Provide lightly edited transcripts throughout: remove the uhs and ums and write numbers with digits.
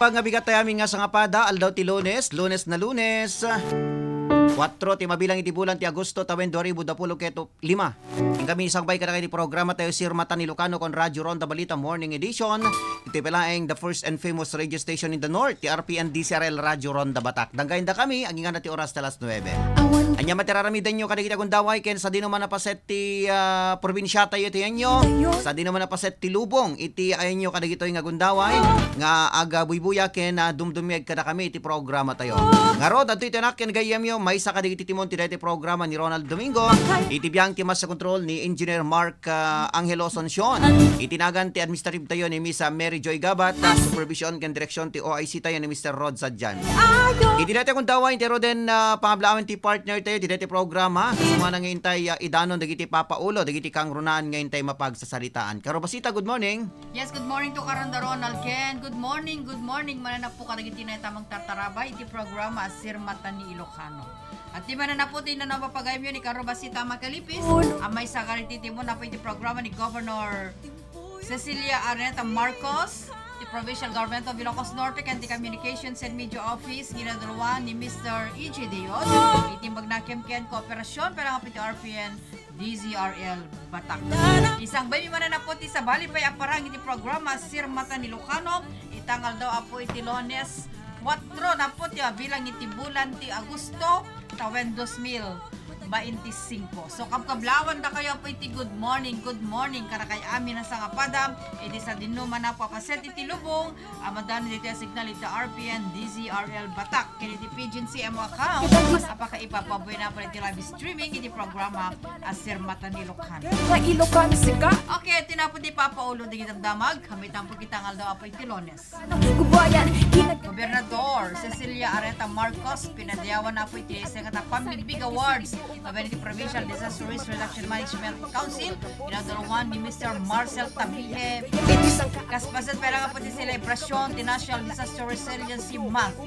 pangabigat tayo aming nga sa ngapada, aldaw ti Lunes na Lunes. 4 ti mabilang iti bulan ti Agosto tawen 2025. Ing kami isang bay kada kay programa tayo Sir Matan Ilocano kon Radyo Ronda Balita Morning Edition. Iti pelaeng the first and famous radio station in the North, ti RPN DCRL Radyo Ronda Batak. Danggain da kami, ang ingan na ti oras talas 9. Anya matiraramidan nyo kada kita kung daway, ken sa di naman napaset ti probinsya tayo iti enyo. Sa di naman napaset ti lubong, iti ayenyo kada gito nga gundaway. Nga aga buybuya ken dumdumyag kada kami iti programa tayo. Nga rod, ato iti anak ken gayam yo, may sa kadigiti timon ti dati programa ni Ronald Domingo. Iti biyang ti mas sa control ni Engineer Mark Angelo Soncion. Itinagan ti administrative tayo ni Miss Mary Joy Gabat. Supervision ken direksyon ti OIC tayo ni Mr. Rod Sadjan. Iti dati kung daway ti Roden pangablawan ti partner tayo ti dati programa. Suma na ngayon tayo idanon dagiti papaulo dagiti kang runaan ngayon tayo mapagsasalitaan. Karo Basita, good morning. Yes, good morning to Karanda Ronald Ken. Good morning. Mananap po kadagiti na tamang tartarabay iti programa Sir Matan ni Ilocano. At di man na po din na napapagayam yun ni Karo Basita Makalipis. Amay sa karititi mo na po iti programa ni Governor Cecilia Araneta Marcos, the Provincial Government of Ilocos Norte, and the Communications and Media Office, ginadalawan ni Mr. E.J. Dios. Iti magnakemken kooperasyon para nga iti RPN DZRL Batak. Isang baby man na po ti sa balipay aparang iti programa Sir Matan Ilocano. Itangal daw po iti Lunes 4 na po ti bilang iti bulan ti Agosto tawen 2025. So kabkablawan da kayo po iti good morning kara kay amin na sa kapadam iti sa dinuman na papaset iti lubong amadan iti signal iti RPN DZRL Batak ken iti Pigeon CMO account apaka ipapaboy na po iti live streaming iti programa Sir Matan Ilocano. Okay, tinapod di papaulo di kitang damag kami tampo kitangal daw po iti Lunes. Gobernador Cecilia Araneta Marcos pinadayawan na po iti sa Public Big Awards Mabeniti Provincial Disaster Risk Reduction Management Council, inadalawan ni Mr. Marcel Tabihe. Kaspasan pera nga po ti celebration ti National Disaster Resiliency Month.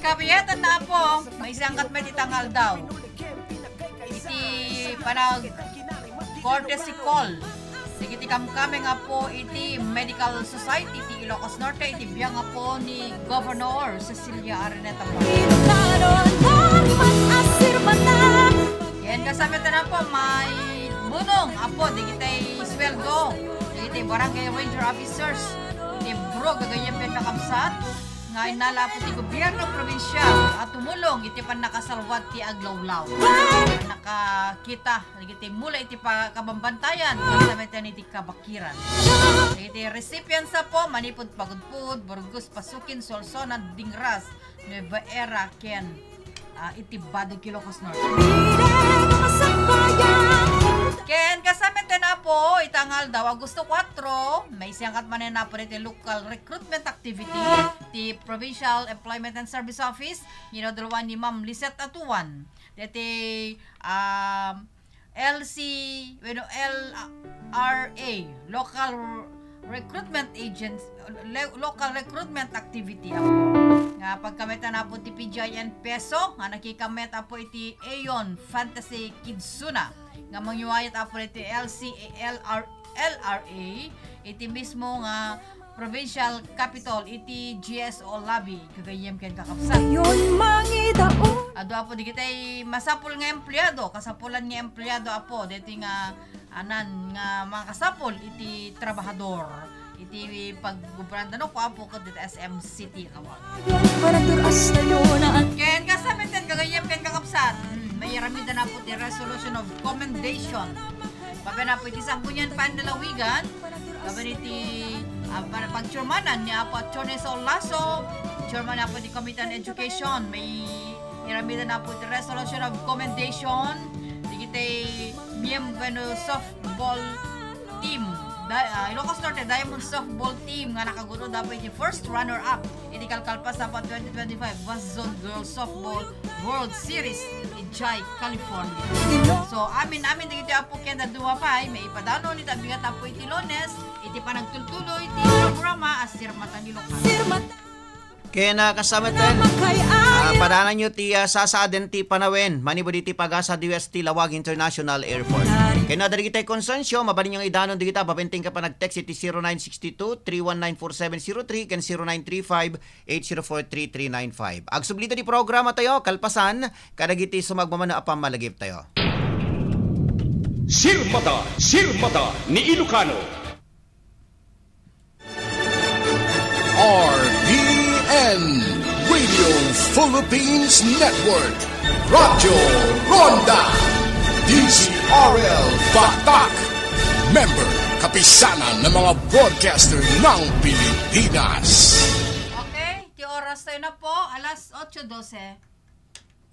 Kabiyatan na po, may isangkat may titangal daw. Iti panag courtesy call. Iti kamkame nga po iti Medical Society ti Ilocos Norte iti biya nga po ni Governor Cecilia Araneta yan kasama na po may bunong apo di kita'y sweldo iti barangay ranger officers iti bro gagayang pinakamsat nga inala po ti gobyerno probinsyal at tumulong iti pan nakasalwat ti aglawlaw nakakita iti mula iti kabambantayan kasama iti kabakiran iti recipients sa po manipod pagudpud Burgos Pasukin Solsonan Dingras Nueva Era ken iti Badog Ilocos Norte ken kasama na po itangal daw Agosto 4 may siyangkat manen na po iti local recruitment activity ti Provincial Employment and Service Office ginadalawan ni Ma'am Lisette Atuan iti LRA local recruitment agents local recruitment activity nga pagkameta na po ti PGIN peso nga nakikameta po iti Aeon Fantasy Kidsuna nga mangyuwayat po iti LRA iti mismo nga provincial capital iti GSO lobby kagayem ken kakapsat ado apo di kitay masapul nga empleyado kasapulan nga empleyado apo deti nga anan nga mga kasapol iti trabahador iti paggubranda no ko apo ko dito SM City awag ken kasamitan kagayem ken kakapsat may ramida na po ti resolution of commendation pabe na po iti sanggunian pandalawigan pabe iti pagchurmanan ni apo at Chone Lasso chairman na po di Committee on Education may iramida na po ti resolution of commendation di kitay miyembro softball team Ilocos Norte Diamond Softball Team nga nakagulo dapat iti first runner-up iti kalkalpas sa 2025 West Zone Girls Softball World Series in Jai, California. So amin iti apo kenda duwa pay may ipadano ni tabigat apo iti Lunes iti panagtultuloy iti programa Sir Matan Ilocano. Kaya nakasama tayo. Padanan nyo ti sasaaden ti Panawen. Manibodi ti pagasa DUST Lawag International Airport. Kaya nadari kita konsensyo, mabalin yung idanon di kita. Babenting ka pa nag-text iti 0962-319-4703 ken 0935-804-3395. Agsublito di programa tayo, kalpasan, kadagiti sumagmamana apam malagip tayo. Sirmata ni Ilocano. RPN Radio Philippines Network, Radyo Ronda, DZRL Batak, member kapisanan ng mga broadcaster ng Pilipinas. Okay, ti oras tayo na po, alas 8:12.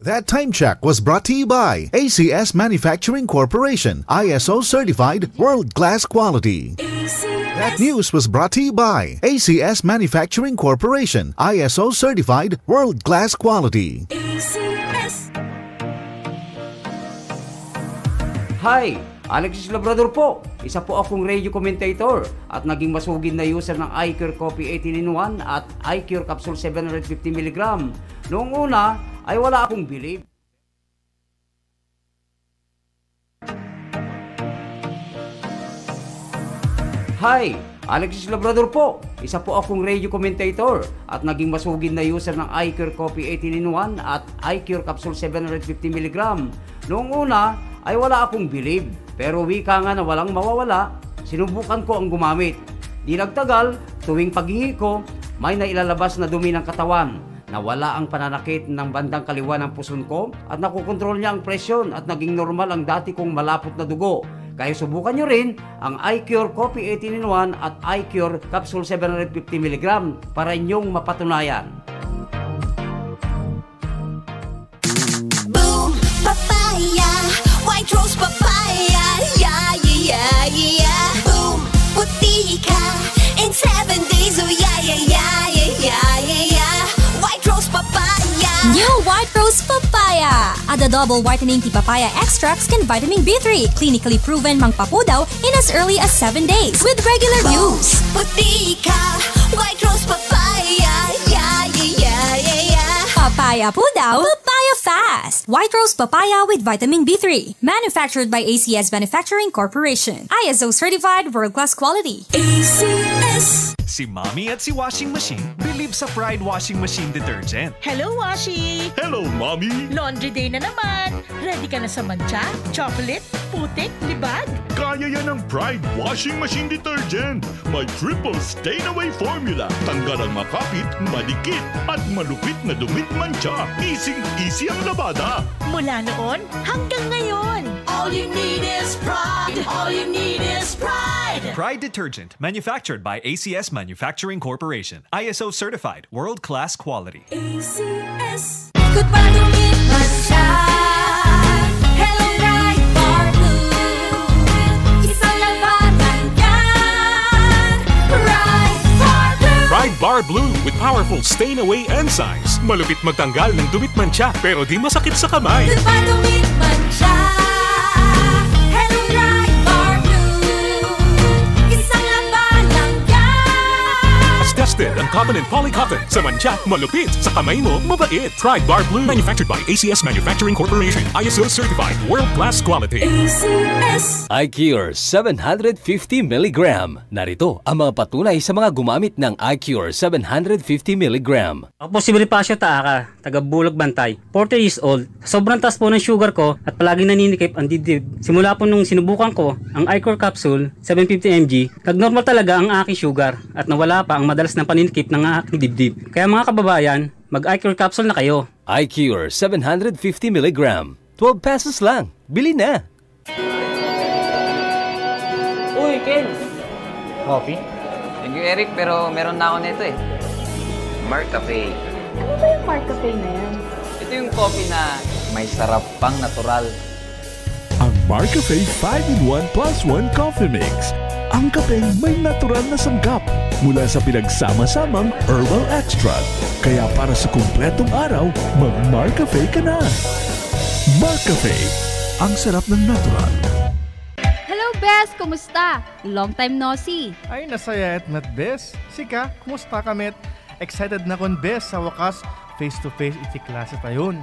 That time check was brought to you by ACS Manufacturing Corporation, ISO certified world-class quality. That news was brought to you by ACS Manufacturing Corporation, ISO certified world-class quality. Hi! Alexis Labrador po. Isa po akong radio commentator at naging masugid na user ng iCure Coffee 18-in-1 at iCure Capsule 750mg. Noong una ay wala akong believe. Hi! Alexis Labrador po. Isa po akong radio commentator at naging masugid na user ng iCure Coffee 18-in-1 at iCure Capsule 750mg. Noong una ay wala akong believe, pero wika nga na walang mawawala, sinubukan ko ang gumamit. Di nagtagal, tuwing paghihi ko, may nailalabas na dumi ng katawan. Nawala ang pananakit ng bandang kaliwa ng puson ko at nakukontrol niya ang presyon at naging normal ang dati kong malapot na dugo. Kaya subukan nyo rin ang iCure Coffee 18-in-1 at iCure Capsule 750mg para inyong mapatunayan. Boom, papaya, white rose papaya, yeah, yeah, yeah. Boom, puti ka in 7 days, oh yeah, yeah, yeah, yeah, yeah, yeah. White rose papaya. New White Rose Papaya. Ada double whitening tea papaya extracts can vitamin B3, clinically proven mangpapudaw in as early as 7 days with regular use. Puti ka, white rose papaya, yeah, yeah, yeah, yeah, yeah. Papaya pudaw, papaya fast. White Rose Papaya with vitamin B3. Manufactured by ACS Manufacturing Corporation. ISO certified world-class quality. ACS. Si Mommy at si Washing Machine believe sa Pride Washing Machine Detergent. Hello, Washi! Hello, Mommy! Laundry day na naman! Ready ka na sa mancha, chocolate, putik, libag? Kaya yan ang Pride Washing Machine Detergent. May triple stain-away formula. Tanggal ang makapit, madikit, at malupit na dumit mancha. Easy ang labada. Mula noon hanggang ngayon. All you need is pride. All you need is pride. Pride Detergent, manufactured by ACS Manufacturing Corporation. ISO certified, world-class quality. ACS. Goodbye to me, mancha. Hello, bright bar blue. Isang labanan yan. Bright bar blue. Pride Bar Blue with powerful stain-away enzymes. Malupit magtanggal ng dumit mancha pero di masakit sa kamay. Goodbye to me, mancha. Hello, bright bar blue. Isang labanan yan. As tested ang cotton and polycotton. Sa mancha, malupit. Sa kamay mo, mabait. Pride Bar Blue. Manufactured by ACS Manufacturing Corporation. ISO certified. World-class quality. ACS. iCure 750mg. Narito ang mga patunay sa mga gumamit ng iCure 750mg. Ako po si Bonifacio Taaka, taga Bulog Bantay. 40 years old. Sobrang taas po ng sugar ko at palaging naninikip ang dibdib. Simula po nung sinubukan ko ang iCure Capsule 750mg, nagnormal talaga ang aking sugar at nawala pa ang madalas na paninikip ng aking dibdib. Kaya mga kababayan, mag-iCure Capsule na kayo. iCure 750mg. 12 pesos lang. Bili na! Uy, Ken! Coffee? Thank you, Eric, pero meron na ako nito eh. Marcafe. Ano ba yung Marcafe na yan? Ito yung coffee na may sarap pang natural. Ang Marcafe 5-in-1 plus 1 Coffee Mix. Ang kape may natural na sanggap mula sa pinagsama-samang herbal extract. Kaya para sa kumpletong araw, mag-Marcafe ka na. Marcafe, ang sarap ng natural. Hello, Bes! Kumusta? Long time no see. Ay, nasaya at met, Bes. Sika, kumusta ka, met? Excited na kon bes sa wakas face-to-face iti klase tayon.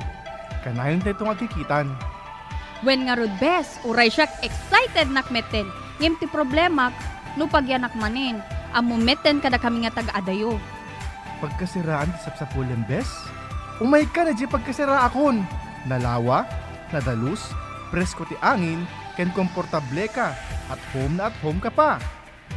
Kanayon tayo itong agkikitan. When nga rod bes, uray siya excited nakmeten. Ngem ti problema, no pagyanak manin. Amumeten kada kami nga taga-adayo. Pagkasiraan ti sapsapulen bes? Umay ka na di pagkasira akon. Nalawa, nadalus, presko ti angin, ken komportable ka. At home ka pa.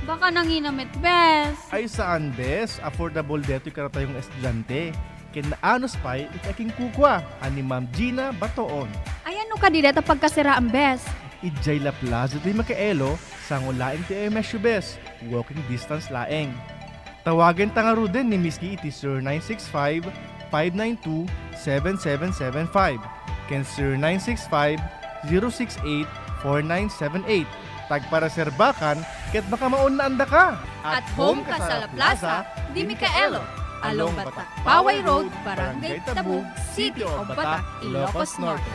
Baka nanginamit bes. Ay saan bes? Affordable deto karatayong estudyante. Kinaanos pa'y itaking kukwa, ani Ma'am Gina Batoon. Ayan no ka dito pagkasiraan bes. Ijay La Plaza di Makaelo, sangulaing ti MSU bes, walking distance laeng. Tawagan tangaru din ni Miski iti 0965-592-7775, ken 0965-068-4978. Tagparaserbakan, ket baka mauna anda ka. At home ka sa La Plaza, di Mikaelo. Along Batak, Poway Road, Barangay Tabug, City of Batak, Ilocos Norte.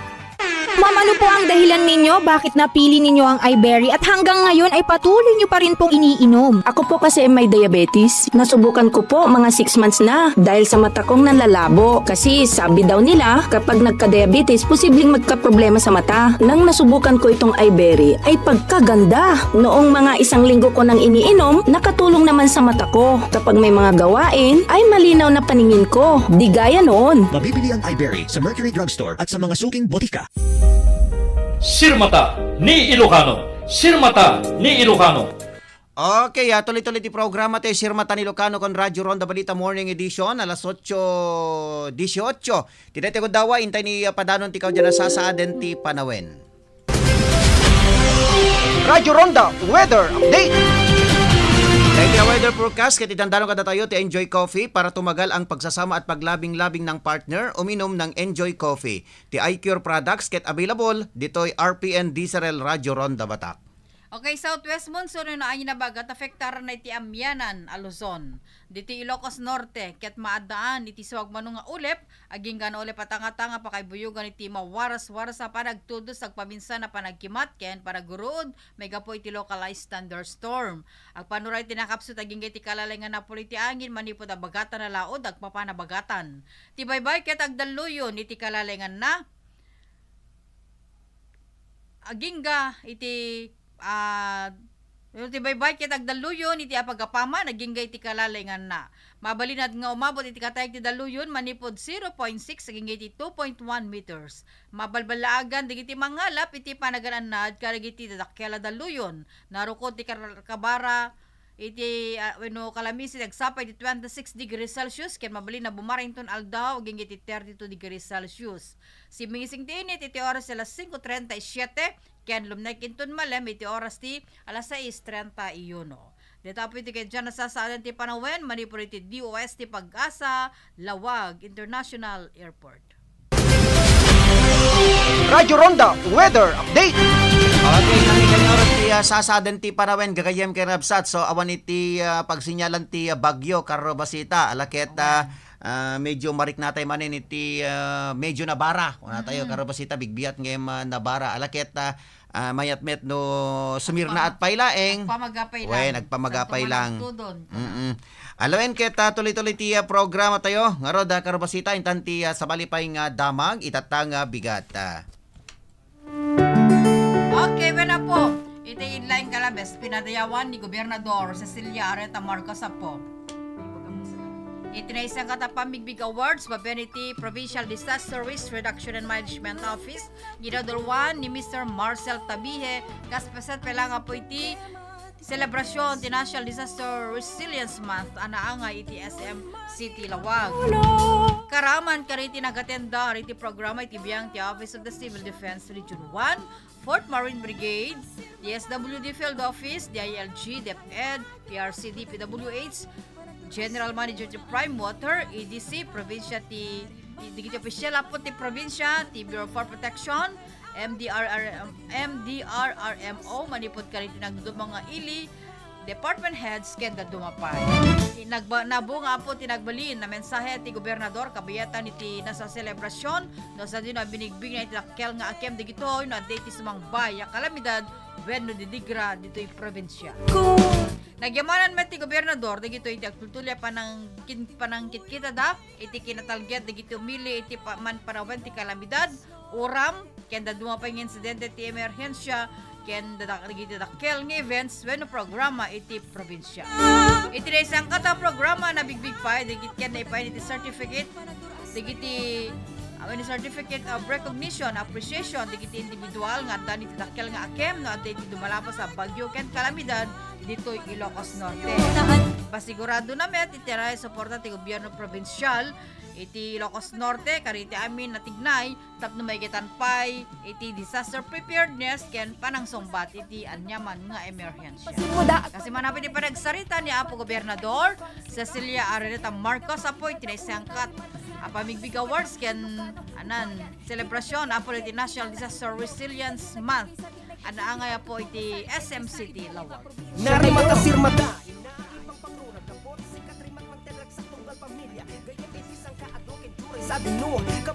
Ma'am, ano po ang dahilan ninyo? Bakit napili ninyo ang iBerry at hanggang ngayon ay patuloy nyo pa rin pong iniinom? Ako po kasi may diabetes. Nasubukan ko po mga 6 months na dahil sa mata kong nanlalabo. Kasi sabi daw nila kapag nagka-diabetes, posibleng magka-problema sa mata. Nang nasubukan ko itong iBerry ay pagkaganda. Noong mga 1 linggo ko nang iniinom, nakatulong naman sa mata ko. Kapag may mga gawain, ay malinaw na paningin ko. Di gaya noon. Mabibili ang iBerry sa Mercury Drugstore at sa mga suking botika. Sirmata ni Ilocano. Sirmata ni Ilocano. Okay, tuloy-tuloy ti programa tayo Sirmata ni Ilocano kon Radyo Ronda Balita Morning Edition alas 8:18. Tidete ko dawa intay ni padanon ti kaw dyan nasasaaden ti panawen. Radyo Ronda Weather Update. Dahil weather forecast, kititandano kada tayo ti Enjoy Coffee para tumagal ang pagsasama at paglabing-labing ng partner, uminom ng Enjoy Coffee. Ti iCure products ket available dito'y RPN Diesel Radyo Ronda Batak. Okay, Southwest monsoon na ay nabagat afektar na iti Amyanan, Luzon. Diti Ilocos Norte, ket maadaan iti suwag manunga ulep, aging gana ulep atanga-tanga pa kay buyugan iti mawaras-waras sa panagtudos ag paminsan na panagkimat ken panagurud, may gapo iti localized thunderstorm. Ag panuray tinakapsut aging iti kalalay nga napuli ti angin manipod a bagatan na laod ag papanabagatan. Ti baybay ket agdaluyon iti kalalay nga na agingga iti baybay ket agdaluyon iti apagapama naging iti kalalengan na. Mabalinad nga umabot iti katayag ti daluyon manipod 0.6 naging iti 2.1 meters. Mabalbalaagan digiti mangalap iti panagananad karigiti dakela daluyon. Narukod ti kabara iti kalamisi nagsapay iti 26 degrees Celsius ken mabalin na bumarington aldaw aging iti 32 degrees Celsius. Si mingising ti init iti oras alas 5:37 ken lumnay kinton malem iti oras ti alas 6:31. Dito po iti kaya dyan nasasaalan ti panawen manipur iti DOS ti Pag-asa Lawag International Airport. Radyo Ronda Weather Update. Okay, nangikanya oras ti sasadan ti panawen gagayem ken rabsat so awan iti pagsinyalan ti bagyo karobasita alaket medyo marik natay manin iti medyo nabara wala tayo karobasita bigbiyat ngem nabara alaket mayat-met no sumirna at pailaeng nagpamagapay lang aloen ket tuloy-tuloy ti programa tayo nga roda karobasita intan ti sabalipay nga damag itatang bigat. Okay, wala po. Ito inline kalabes, pinadayawan ni Gobernador Cecilia Areta Marcos po. Ito na isang katapamigbig awards, Babeniti Provincial Disaster Risk Reduction and Management Office. Ginadulwan ni Mr. Marcel Tabihe, kaspasat pelanga po iti selebrasyon ti National Disaster Resilience Month, anaanga iti SM City Lawag. Karaman kariti nagatenda iti programa iti biyang ti Office of the Civil Defense Region 1, 4th Marine Brigade, DSWD Field Office, DILG, DepEd, PRCD, PWH, General Manager ti Prime Water, EDC, Provincia ti digiti opisyal apot ti Provincia, ti Bureau for Protection, MDRRMO, manipod ka rin tinagdod mga ili, department heads kenda dumapay. Nabunga po tinagbalin na mensahe ti gobernador kabayatan iti nasa selebrasyon no sa din binigbig na iti dakkel nga akem digitoy no date sa mga baya kalamidad Gobierno de Digra dito'y probinsya. Nagyamanan met ti gobernador dagitoy iti agtultulya panangkit kita da iti kinatalget dagiti umili iti man parawan ti kalamidad uram ken daduma pa ng insidente ti emerhensya ken dagiti dakkel nga events wenno programa iti probinsya. Iti isang kata programa na bigbig pa dagiti ken na ipay iti certificate dagiti certificate of recognition, appreciation, digiti individual nga dani ti dakkel nga akem no adto iti dumalapa sa bagyo ken kalamidad ditoy Ilocos Norte. Pasigurado na met itiray suporta ti gobyerno probinsyal iti Ilocos Norte kariti amin natignay tapno maygitan pay iti disaster preparedness ken panangsumbat iti anyaman nga emerhensya. Kasi manapit iti panagsarita ni Apo Gobernador Cecilia Araneta Marcos apoy tinaysangkat Pamigbig Awards ken selebrasyon apo iti National Disaster Resilience Month. Anaangay po iti SM City Lawag. Narimata sirmata.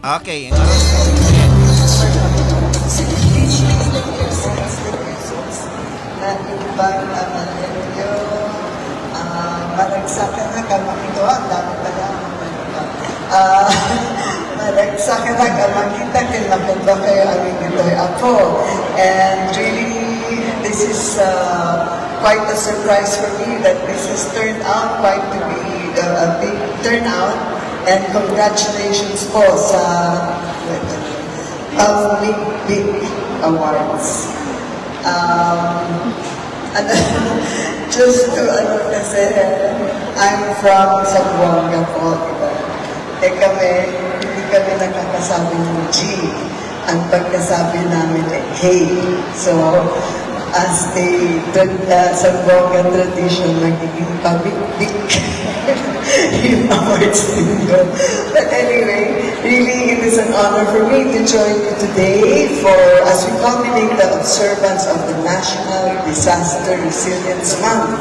Okay. Maragsakan na kamang ito ang dami pala maragsakan na kamang kita kinapunda kayo aming ito'y ako. And really, this is quite a surprise for me that this has turned out quite to be a big turnout. And congratulations po sa big awards. Just to, kasi, I'm from Zamboanga po, diba? Kami, hindi kami nakakasabi ng G. Ang pagkasabi namin ay hey. So, as the Zamboanga tradition, nagiging pabik-bik yung awards ninyo. But anyway, really, it is an honor for me to join you today as we culminate the observance of the National Disaster Resilience Month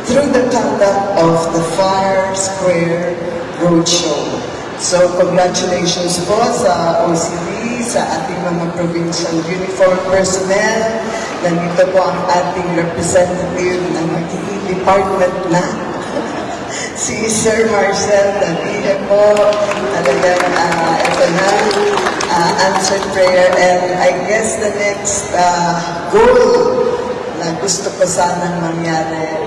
through the conduct of the Fire Square Roadshow. So, congratulations po sa OCD, sa ating mga provincial uniform personnel. Nandito po ang ating representative ng magiging department na si Sir Marcel Davide po. Talagang ito na, answered prayer. And I guess the next goal na gusto ko sanang mangyari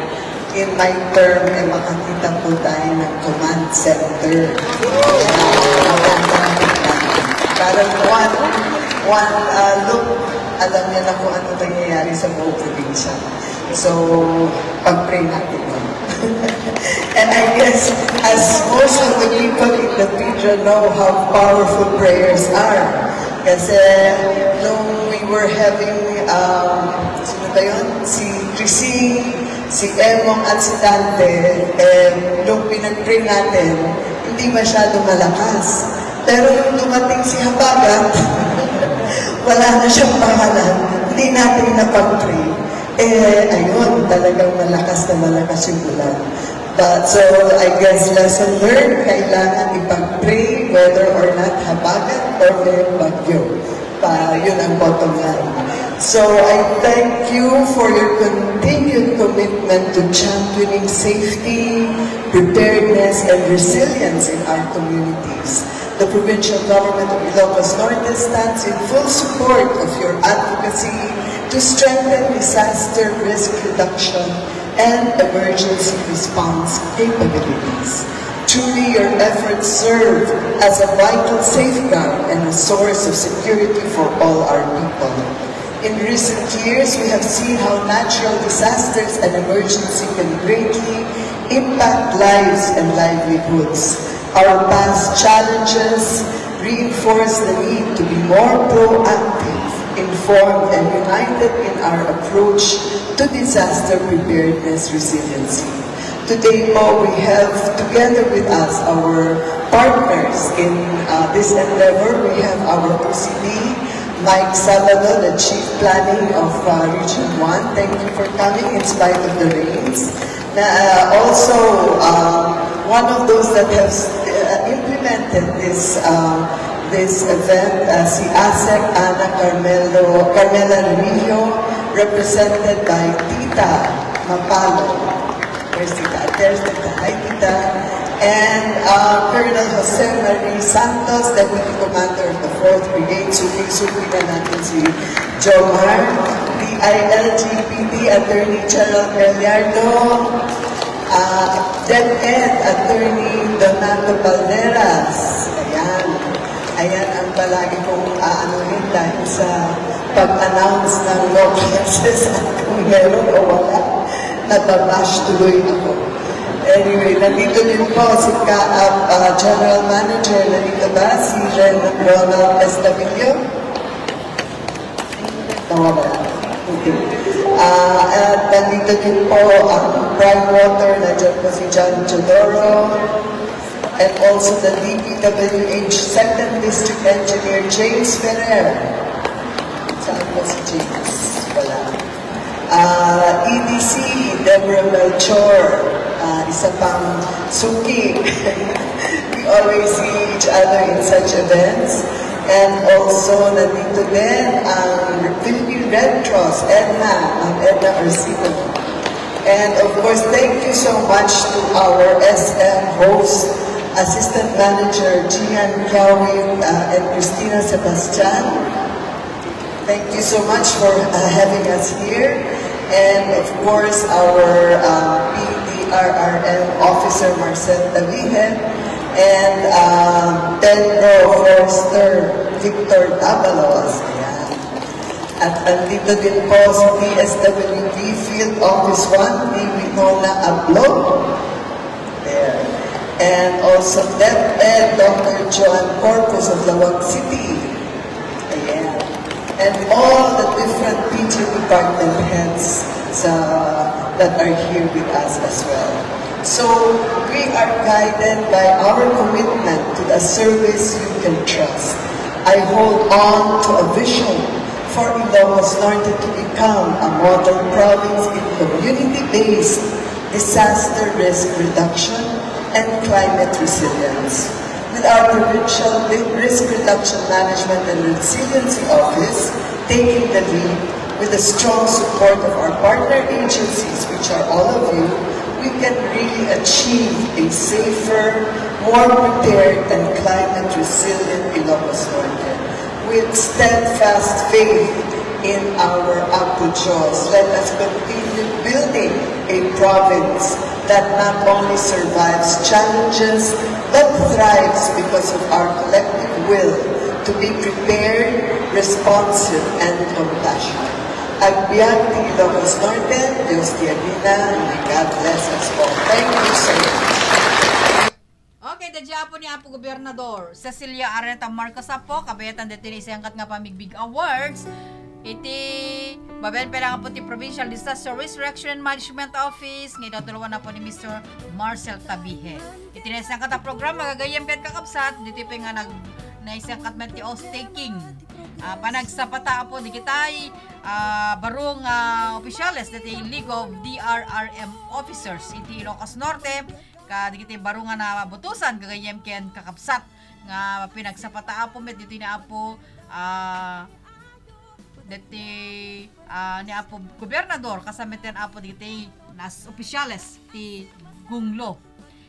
in my term, makakita po tayo ng command center. Parang one look, alam niya na kung ano nangyayari sa buong probinsya. So, pag-pray natin yun. And I guess, as most of the people in the region know how powerful prayers are, kasi nung we were having, sino ba yun? Si Chrissy, si Emong at si Dante, nung pinag-pray natin, hindi masyado malakas. Pero nung dumating si Habagat, wala na siyang pangalan, hindi natin napag-pray. Ayun, talagang malakas na malakas yung ulan. So, I guess lesson learned, kailangan ipag-pray whether or not Habagat or may bagyo. Yun ang bottom line. So, I thank you for your continued commitment to championing safety, preparedness, and resilience in our communities. The provincial government of Ilocos Norte stands in full support of your advocacy to strengthen disaster risk reduction and emergency response capabilities. Truly, your efforts serve as a vital safeguard and a source of security for all our people. In recent years, we have seen how natural disasters and emergency can greatly impact lives and livelihoods. Our past challenges reinforce the need to be more proactive, informed, and united in our approach to disaster preparedness resiliency. Today, we have together with us our partners in this endeavor. We have our OCD, Mike Salado, the Chief Planning of Region 1. Thank you for coming in spite of the rains. Also, one of those that has implemented this event, si ASEC Ana Carmela Remigio, represented by Tita Mapalo. There's Tita. Hi, Tita. And Colonel Jose Marie Santos, Deputy Commander of the 4th Brigade. Suki na natin si Jomar. DILGPD Attorney General Gallardo. DepEd Attorney Donato Valderas. Ayan ang palagi kong aanuhin dahil sa pag-announce ng law classes at kung meron o wala, natabash tuloy ako. Anyway, nandito din po si General Manager, nandito ba? Si Ronald Estavillo? Tawala. Okay. At nandito din po ang Prime Water, nandiyan po si John Chodoro, and also the DPWH 2nd District Engineer James Ferrer. Saan po si James? Wala. EDC, Deborah Melchor, isa pang Suki. We always see each other in such events. And also, nandito din ang Philippine Red Cross, Edna Orsino. And of course, thank you so much to our SM host, Assistant Manager Gian Kiawin and Christina Sebastian. Thank you so much for having us here. And of course, our PDRRM officer, Marcel Tavihen, and Pedro Forster Victor Dabalos. At andito din po si DSWD Field Office 1, ni Winona Ablo. There. And also DepEd Dr. Joan Corpus of Lawag City. Ayan. And all the different PG department heads that are here with us as well. So, we are guided by our commitment to the service you can trust. I hold on to a vision for Ilocos Norte to become a model province in community-based disaster risk reduction and climate resilience. With our Provincial Risk Reduction Management and Resiliency Office taking the lead with the strong support of our partner agencies, which are all of you, we can really achieve a safer, more prepared, and climate-resilient Ilocos Norte. With steadfast faith in our Apo Diyos, let us continue building a province that not only survives challenges, but thrives because of our collective will to be prepared, responsive, and compassionate. Agbiag ni Ilocos Norte, Diyos Tiagina, and God bless us all. Thank you so much. Okay, dadya po ni Apo Gobernador Cecilia Areta Marcos Apo, kabayatan dito ni isangkat nga pamigbig awards. Iti, babayan pala nga po ti Provincial Disaster Risk Reduction and Management Office, ngayon natulungan na po ni Mr. Marcel Tabihe. Iti na isangkat ang program, magagayam kan kakapsat, dito pa nga naisangkat man ti oath-taking. Panagsapata po di kitay barong opisyales dati League of DRRM Officers iti Ilocos Norte di kitay barong na butusan kagayem ken kakapsat nga pinagsapata po met dito ni Apo dati ni Apo Gobernador kasamiten Apo di kitay nas opisyales ti Gunglo.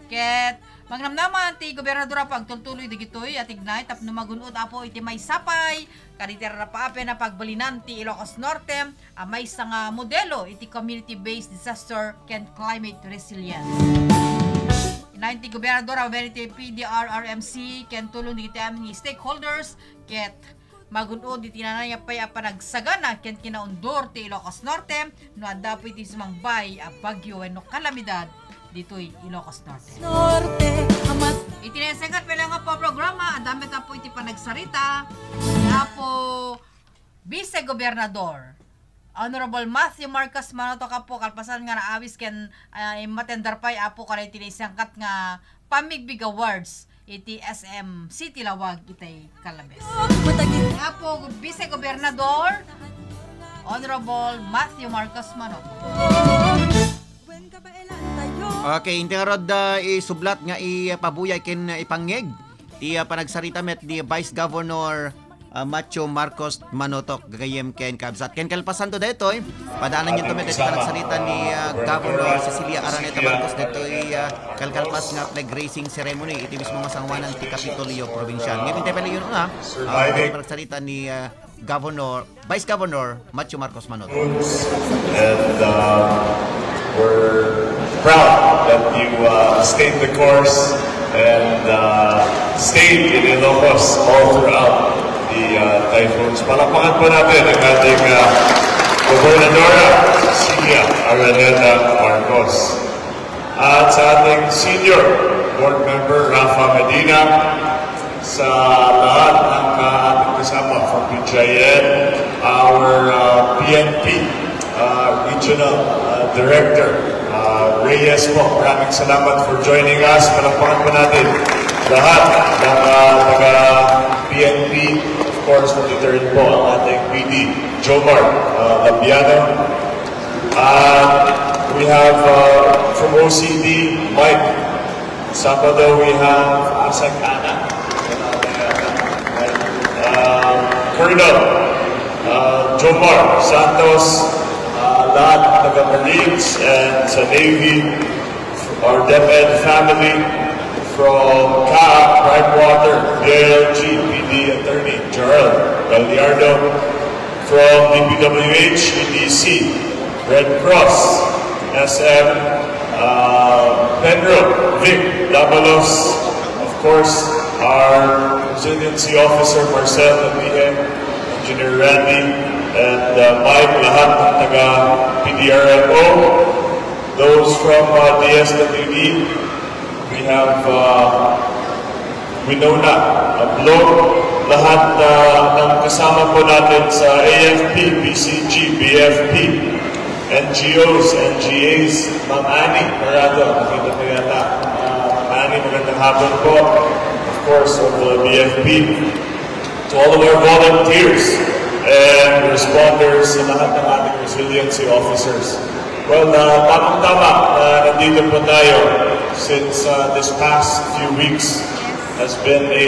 Ket magnamnaman ti Gobernador Apo agtultuloy digitoy at ignite tapno magunod Apo iti may sapay kaditera na paape na pagbalinan ti Ilocos Norte may nga modelo iti community-based disaster and climate resilience. Inayin ti Gobernador iti PDRRMC ken tulong digiti amin ni stakeholders ket magunod iti nanay pay panagsagana ken kinaundor ti Ilocos Norte no adda po iti sumangbay a bagyo wenno kalamidad dito'y Ilocos Norte. Itinesengat pala nga po programa, ang dami po iti panagsarita nga po Vice Gobernador Honorable Matthew Marcos Manoto ka po, kalpasan nga naawis ken matendar pa'y apo ka rin tinisangkat nga Pamigbig Awards iti SM City Lawag itay Calabes. Nga po Vice Gobernador Honorable Matthew Marcos Manoto. Okay, hindi nga rod isublat nga ipabuyay ken ipangeg ti panagsarita met di Vice Governor Macho Marcos Manotok gagayem Ken Kabsat. Ken kalpasando detoy. Padaanan niyo tumit sa nagsalita ni Governor Cecilia Araneta Marcos detoy kalkalpas nga flag raising ceremony iti mismo masangwanan ti Kapitolyo Provincial. Ngayon tayo pala yun na. Nagsalita ni Governor, Vice Governor Macho Marcos Manotok. And we're proud that you stayed the course and stayed in Ilocos all throughout the typhoons. Palakpakan po natin ang ating Gobernadora Cecilia Araneta Marcos. At sa ating senior board member Rafa Medina, sa lahat ng ating kasama from PGIN, our PNP Regional Director Reyes po. Maraming salamat for joining us. Palakpakan po natin lahat ng taga-PNP. Of course, nandito rin po ang ating PD, Jomar Labiano. We have from OCD, Mike. Sabado, we have Asag Ana. Colonel Jomar Santos, lahat ng taga-Marines and sa Navy, our DepEd family, from CAP, Primewater, DLG, PD Attorney Gerald Galliardo, from DPWH, EDC, Red Cross, SM, Penro, Vic, Davalos, of course, our resiliency officer, Marcel Nabihe, Engineer Randy, and Mike, lahat ng taga-PDRMO, those from DSWD, we have Winona, Blog, lahat ng kasama po natin sa AFP, BCG, BFP, NGOs, NGAs, Ma'am Annie Parado, nakita ko yata. Annie, magandang hapon po. Of course, of the BFP, to all of our volunteers and responders and lahat ng ating resiliency officers. Well, tamang-tama na nandito po tayo since this past few weeks has been a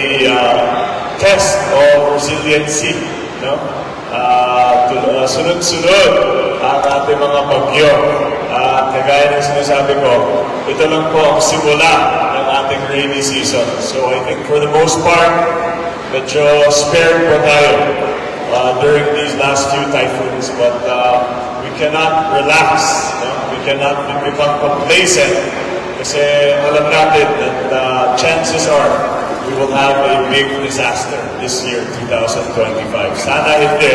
test of resiliency. No? Sunod-sunod ang ating mga bagyo. Kagaya ng sinasabi ko, ito lang po ang simula ng ating rainy season. So I think for the most part, medyo spared po tayo during these last few typhoons. But we cannot relax. No? We cannot become complacent. Kasi alam natin that chances are we will have a big disaster this year, 2025. Sana hindi.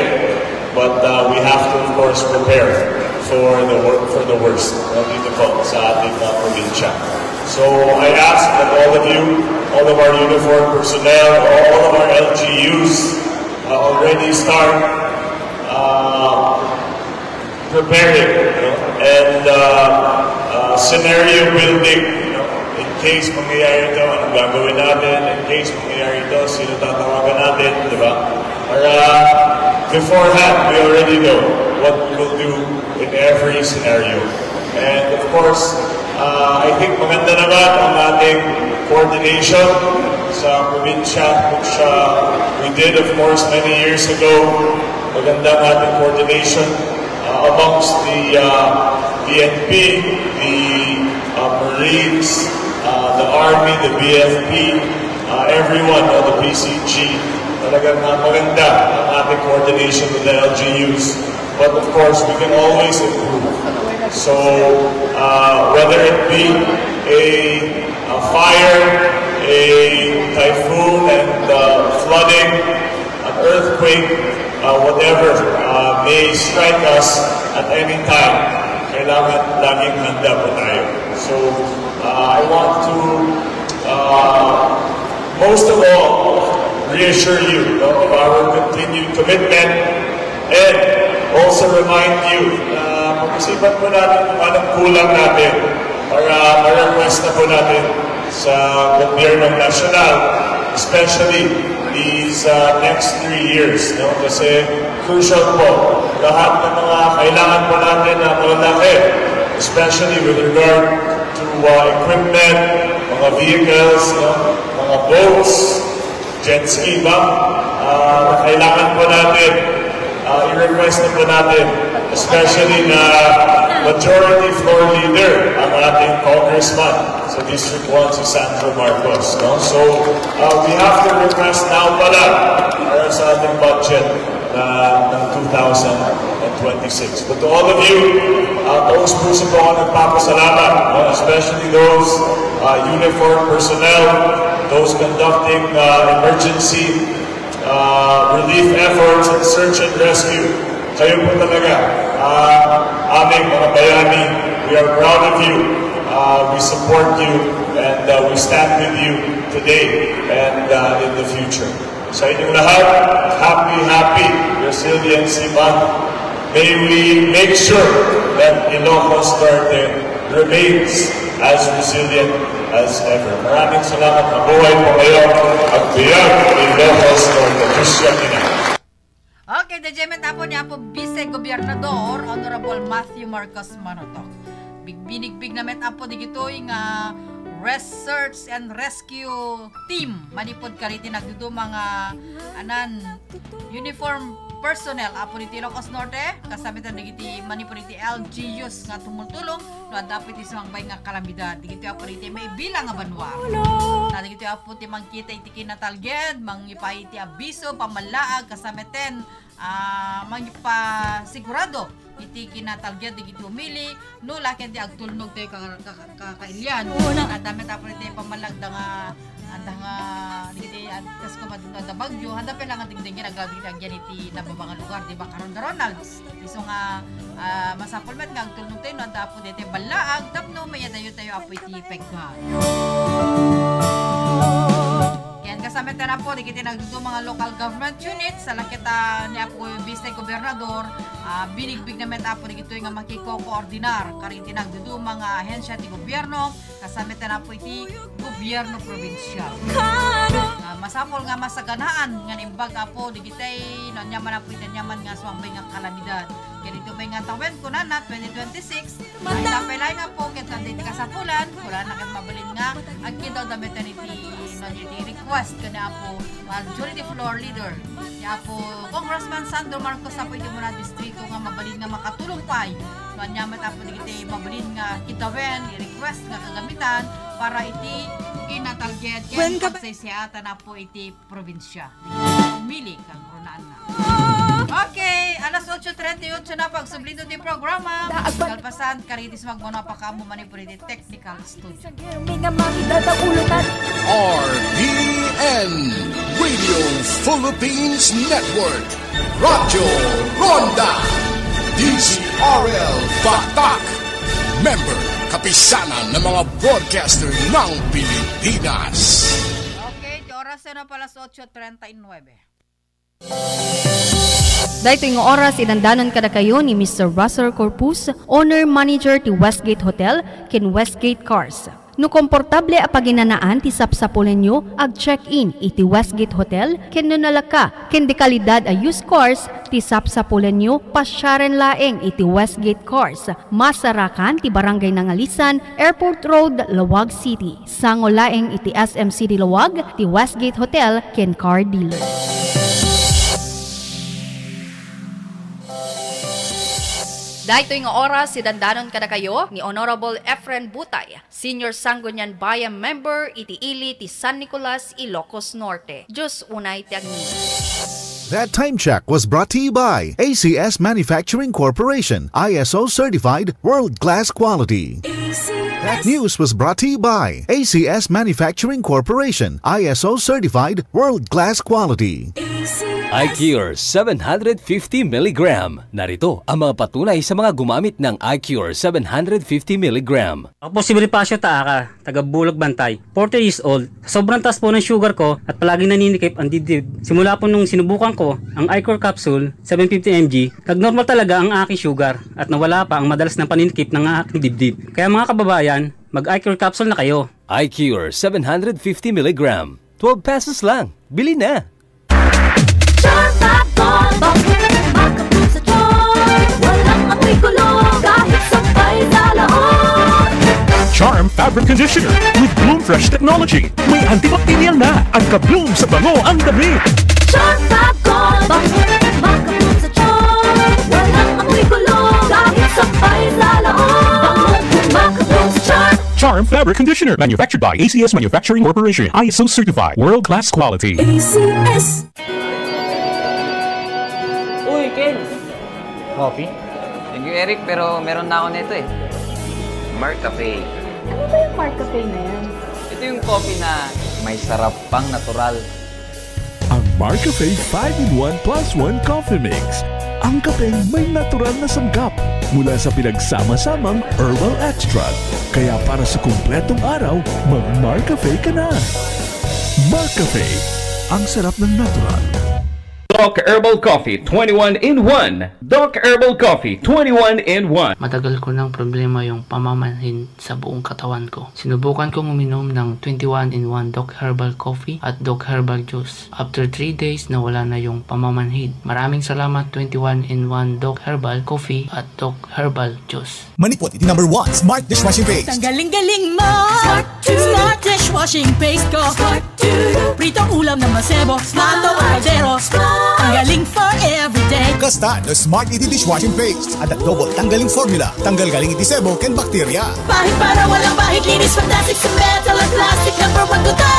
But we have to, of course, prepare for the worst dito po sa ating probinsya. So I ask that all of you, all of our uniformed personnel, all of our LGUs already start preparing and scenario building. In case mangyayari ito, anong gagawin natin? In case mangyayari ito, sino tatawagan natin? Diba? Para beforehand, we already know what we will do in every scenario. And of course, I think maganda naman ang ating coordination sa probinsya, which we did, of course, many years ago. Maganda ang ating coordination amongst the PNP, the Marines, the Army, the BFP, everyone, the PCG. Talagang maganda ang ating coordination with the LGUs. But of course, we can always improve. So, whether it be a fire, a typhoon and flooding, an earthquake, whatever may strike us at any time, kailangan laging handa po tayo. So, I want to, most of all, reassure you of our continued commitment and also remind you na mag-isipan po natin kung anong kulang natin para ma-request na po natin sa gobyernong nasyonal, especially these next 3 years. No? Kasi crucial po, lahat ng mga kailangan po natin na malaki, especially with regard to equipment, mga vehicles, no? Mga boats, jet ski ba? Kailangan po natin, i-request na po natin, especially na majority floor leader ang ating congressman sa District 1 si Sandro Marcos. No? So, we have to request now pala para sa ating budget ng 2026. But to all of you, taos puso po ako nagpapasalamat, especially those uniformed personnel, those conducting emergency relief efforts and search and rescue. Kayo po talaga, aming mga bayani, we are proud of you, we support you, and we stand with you today and in the future. Sa inyong lahat, happy Resiliency Month. May we make sure that Ilocos Norte remains as resilient as ever. Maraming salamat. Mabuhay po kayo. Ang biyag Ilocos Norte. Christian Ina. Okay, the Jemet po niya po Vice Gobernador Honorable Matthew Marcos Manotok. Binig-big na met po di gito yung Research and Rescue Team. Manipod kariti nagdudo mga uniform personnel apo ni Ilocos Norte. Kasamitan digiti manipod iti LGUs nga tumultulong no dapat iti sumangbay nga kalamidad. Digiti apo iti may bilang nga banwa. Na digiti apo ti mangkita iti kinatalged, mangipay iti abiso pamalaag kasamitan mangipasigurado iti kinatalged digiti umili no laken ti agtulnog tayo kakailyan at dami tapos iti pamalagda nga anda nga digiti tas kumaduna da bagyo handa pa lang dingding ginagawid agyan iti nababang lugar di ba karon da Ronald iso nga masapol met nga agtulnog tayo no anda po iti balaag tapno mayadayo tayo apo iti pegga. Kasama na po, di kita nagdudo mga local government units sa lakita ni Apo Vice Gobernador, binigbig naman Apo di ito yung makiko-koordinar karin tinagdudo mga ahensya ti gobyerno, kasama na po iti gobyerno provinsyal. Masapol nga masaganaan nga nimbag Apo di kita nanyaman Apo iti nanyaman nga suwambay nga kalamidad. Ganito ba nga tawid ko na 2026 ay napilay nga po kita dito kasapulan wala na kayo mabalin nga ang daw damitan iti request ka na po majority floor leader niya po Congressman Sandro Marcos sa po iti muna distrito nga mabalin nga makatulong pa'y manyamat po iti mabalin nga kitawin i-request nga kagamitan para iti kinatalged kaya pagsaysiatan na po iti probinsya umili kang runaan na. Okay, alas 8:38 na pagsublido di programa. Kalpasan, karitis magmuna pa ka mo manipur iti technical studio. RPN Radio Philippines Network Radyo Ronda DZRL Batak Member Kapisanan ng mga broadcaster ng Pilipinas. Okay, oras na pala 8:39. Dahito yung oras, idandanon kada kayo ni Mr. Russell Corpus, owner manager ti Westgate Hotel, ken Westgate Cars. No komportable apaginanaan ti sapsapulen nyo, ag check-in iti Westgate Hotel, ken no nalaka, ken de kalidad a used cars, ti sapsapulen nyo, pasyaren laeng iti Westgate Cars. Masarakan ti Barangay Nangalisan, Airport Road, Lawag City. Sango laeng iti SM City Lawag, ti Westgate Hotel, ken car dealer. Dahito yung oras, sidandanon kada kayo ni Honorable Efren Butay, Senior Sangguniang Bayan Member, iti ili ti San Nicolas, Ilocos Norte. Diyos unay ti agni. That time check was brought to you by ACS Manufacturing Corporation, ISO certified, world-class quality. That news was brought to you by ACS Manufacturing Corporation, ISO certified, world-class quality. iCure 750 mg. Narito ang mga patunay sa mga gumamit ng iCure 750 mg. Ako po si Bonifacio Taaka, taga Bulag Bantay, 40 years old. Sobrang taas po ng sugar ko at palaging naninikip ang dibdib. Simula po nung sinubukan ko ang iCure capsule 750 mg, nag-normal talaga ang aking sugar at nawala pa ang madalas ng paninikip ng aking dibdib. Kaya mga kababayan, mag-iCure capsule na kayo. iCure 750 mg. 12 pesos lang. Bili na! Charm Fabric Conditioner with Bloom Fresh Technology. May antibacterial na at ka-bloom sa bango ang damit. Charm Fab Gold, makabloom sa charm. Walang amoy kulong, kahit sabay sa laon. Makabloom sa charm. Charm Fabric Conditioner, manufactured by ACS Manufacturing Corporation. ISO certified, world-class quality. ACS. Uy, Ken! Coffee? Thank you, Eric, pero meron na ako nito eh. Mark Cafe. Ano ba yung Mark Cafe na yan? Ito yung coffee na may sarap pang natural. Ang Marcafe 5-in-1 plus 1 Coffee Mix. Ang kapeng may natural na sanggap mula sa pinagsama-samang herbal extract. Kaya para sa kumpletong araw, mag-Marcafe ka na. Marcafe, ang sarap ng natural. Doc Herbal Coffee 21-in-1. Doc Herbal Coffee 21-in-1. Matagal ko ng problema yung pamamanhin sa buong katawan ko. Sinubukan kong uminom ng 21-in-1 Doc Herbal Coffee at Doc Herbal Juice. After 3 days, nawala na yung pamamanhid. Maraming salamat 21-in-1 Doc Herbal Coffee at Doc Herbal Juice. Manipot, iti number 1, Smart Dishwashing Paste. Ang galing-galing mo! Smart Dishwashing Paste ko! Pritong ulam na masebo, smart o kaldero. Ang galing for everyday. Kasta the Smart Iti Dishwashing Paste at the double tanggaling formula. Tanggal galing iti sebo ken bakterya. Bahid para walang bahid, linis fantastic sa metal at plastic. Number 1 ko ta.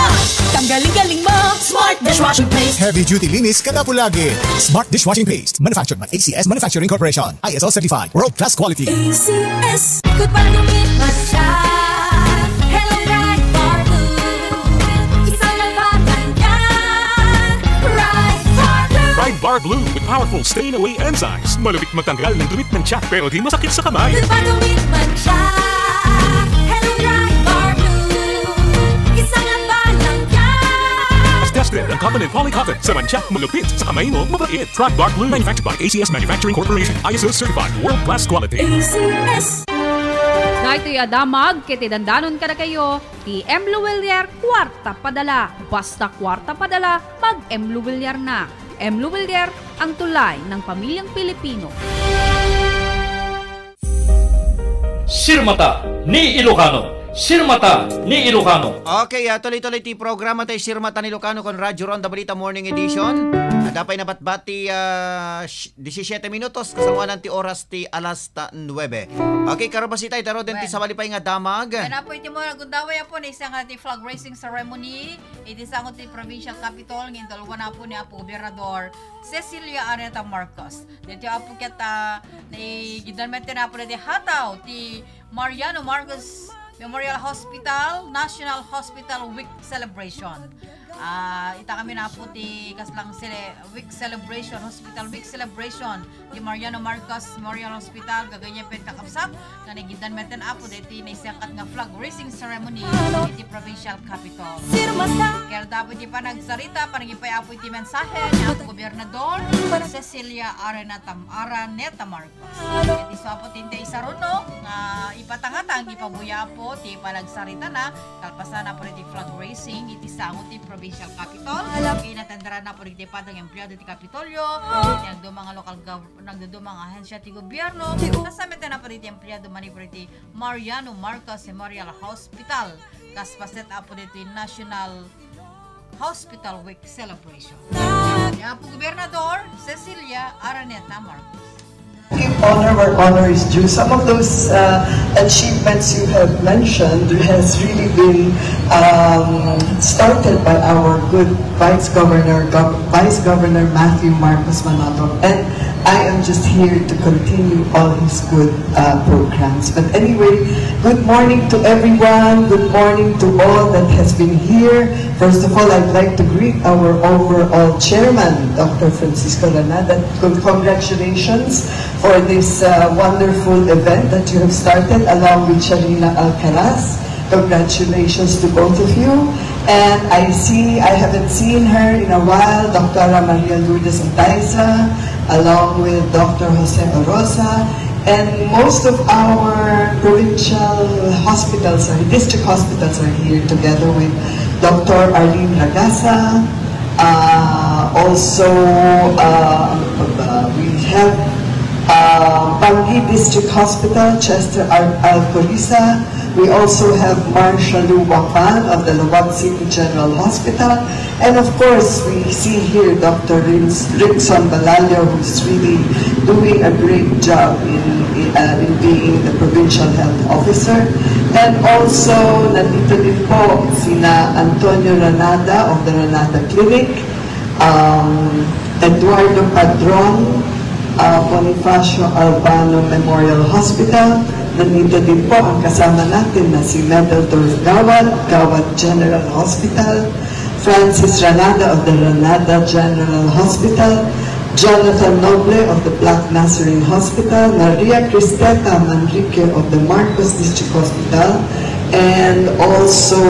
Ang galing-galing mo, Smart Dishwashing Paste. Heavy duty linis kada pulagi. Smart Dishwashing Paste, manufactured by ACS Manufacturing Corporation. ISO certified, world-class quality. ACS. Good para lumit matcha. Hello Bright Bar Blue. Isang nagbagan yan. Bright Bar Blue. Bright Bar Blue with powerful stain-away enzymes. Malupit matanggal ng dumit ng tiyak pero di masakit sa kamay. Good para lumit matcha. Hello Bright Bar Blue. Isang nagbagan yan. As tested ang Cotton and Polycotton sa mancha, malupit sa kamay mo, mabait. Bright Bar Blue, manufactured by ACS Manufacturing Corporation. ISO certified, world-class quality. ACS. Na ito'y adamag, kiti dandanon ka na kayo, ti M. Luwilier, kwarta padala. Basta kwarta padala, mag M. Luwilier na. M. Luwilier, ang tulay ng pamilyang Pilipino. Sirmata ni Ilocano. Sirmata ni Ilocano. Okay, tuloy-tuloy ti programa tayo Sirmata ni Ilocano con Radyo Ronda Balita Morning Edition. Dapay na batbati 17 minutos kasamuan ti oras ti alas 9. Okay, karabasita itaro din ti sabalipay nga damag. Yan po iti mo nagundaway po na isang ti flag raising ceremony. Iti sangot ti provincial capital ngin dalawa na po ni Apo Gobernador Cecilia Araneta Marcos. Dito apo kita ni gidanmete na po na ti hataw ti Mariano Marcos Memorial Hospital, National Hospital Week Celebration. Ita kami na po ti kaslang Week Celebration, Hospital Week Celebration di Mariano Marcos Memorial Hospital gaganyan pen kakapsat na nagidan meten apo diti na isangkat nga flag raising ceremony iti provincial capital. Kaya dapat iti pa nagsarita panagipay apo iti mensahe ni Apo Gobernador Cecilia Araneta Marcos. Iti so apo tinte isaruno nga ipatangatang ipabuya po ti panagsarita na kalpasan na po iti flag raising iti sangot ti provincial capital. Inatendera na po iti padang empleyado ti Kapitolyo, iti mga local government, mga ahensya ti gobyerno, kasamit na po iti empleyado mani po iti Mariano Marcos Memorial Hospital. Kaspaset po iti National Hospital Week Celebration. Kaya po Gobernador Cecilia Araneta Marcos. Give honor where honor is due. Some of those achievements you have mentioned has really been started by our good Vice Governor Matthew Marcos Manato, and I am just here to continue all his good programs. But anyway, good morning to everyone. Good morning to all that has been here. First of all, I'd like to greet our overall chairman, Dr. Francisco Lanada. Congratulations for this wonderful event that you have started along with Sharina Alcaraz. Congratulations to both of you. And I haven't seen her in a while, Dr. Maria Lourdes Antaiza, along with Dr. Jose Orosa, and most of our provincial hospitals, district hospitals are here together with Dr. Arlene Ragasa. Also, we have Bangi District Hospital, Chester Alcoriza, We also have Marcia Lu Wapan of the Lubak City General Hospital. And of course, we see here Dr. Rickson Balalio, who's really doing a great job in being the Provincial Health Officer. And also, nandito din po sina Antonio Ranada of the Ranada Clinic, Eduardo Padron, Bonifacio Albano Memorial Hospital. Nandito din po ang kasama natin na si Medeldorf Gawad General Hospital, Francis Ranada of the Ranada General Hospital, Jonathan Noble of the Black Nazarene Hospital, Maria Cristeta Manrique of the Marcos District Hospital, and also,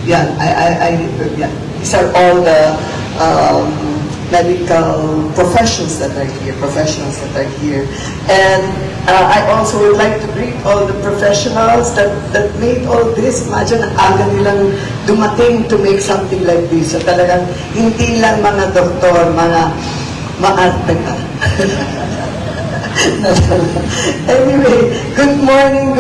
these are all the medical professionals that are here. And I also would like to greet all the professionals that made all this. Imagine, ang aga nilang dumating to make something like this. So talagang hindi lang mga doktor, mga maarte ka. Anyway, good morning.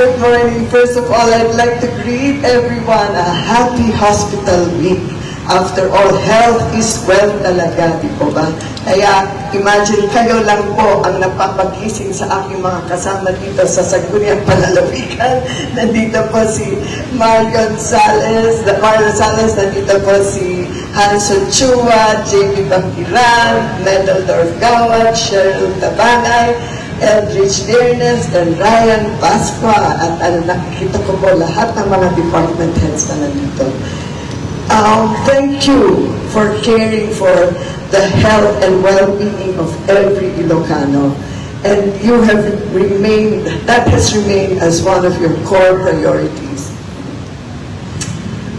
First of all, I'd like to greet everyone a happy hospital week. After all, health is wealth talaga, di po ba? Kaya, imagine kayo lang po ang napapagising sa aking mga kasama dito sa Sangguniang Panlalawigan. Nandito po si Mar Gonzales, nandito po si Hanson Chua, JB Bangkiran, Medeldorf Gawad, Cheryl Tabangay, Eldridge Dearness, and Ryan Pasqua. At nakikita ko po lahat ng mga department heads na nandito. Thank you for caring for the health and well-being of every Ilocano. And that has remained as one of your core priorities.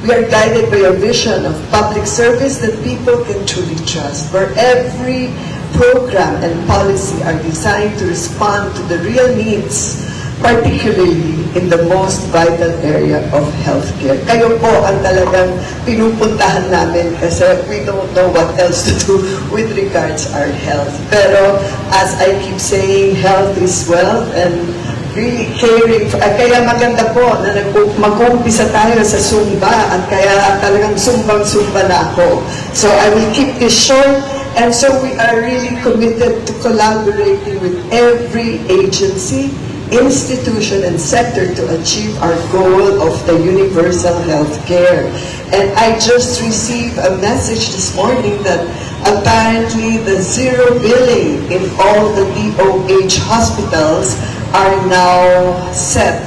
We are guided by a vision of public service that people can truly trust, where every program and policy are designed to respond to the real needs, particularly in the most vital area of healthcare. Kayo po ang talagang pinupuntahan namin kasi we don't know what else to do with regards our health. Pero as I keep saying, health is wealth, and really caring. Kaya maganda po na mag-umpisa tayo sa Zumba, at kaya talagang sumbang-sumba na ako. So I will keep this short. And so we are really committed to collaborating with every agency, institution, and sector to achieve our goal of the universal health care. And I just received a message this morning that apparently the zero billing in all the DOH hospitals are now set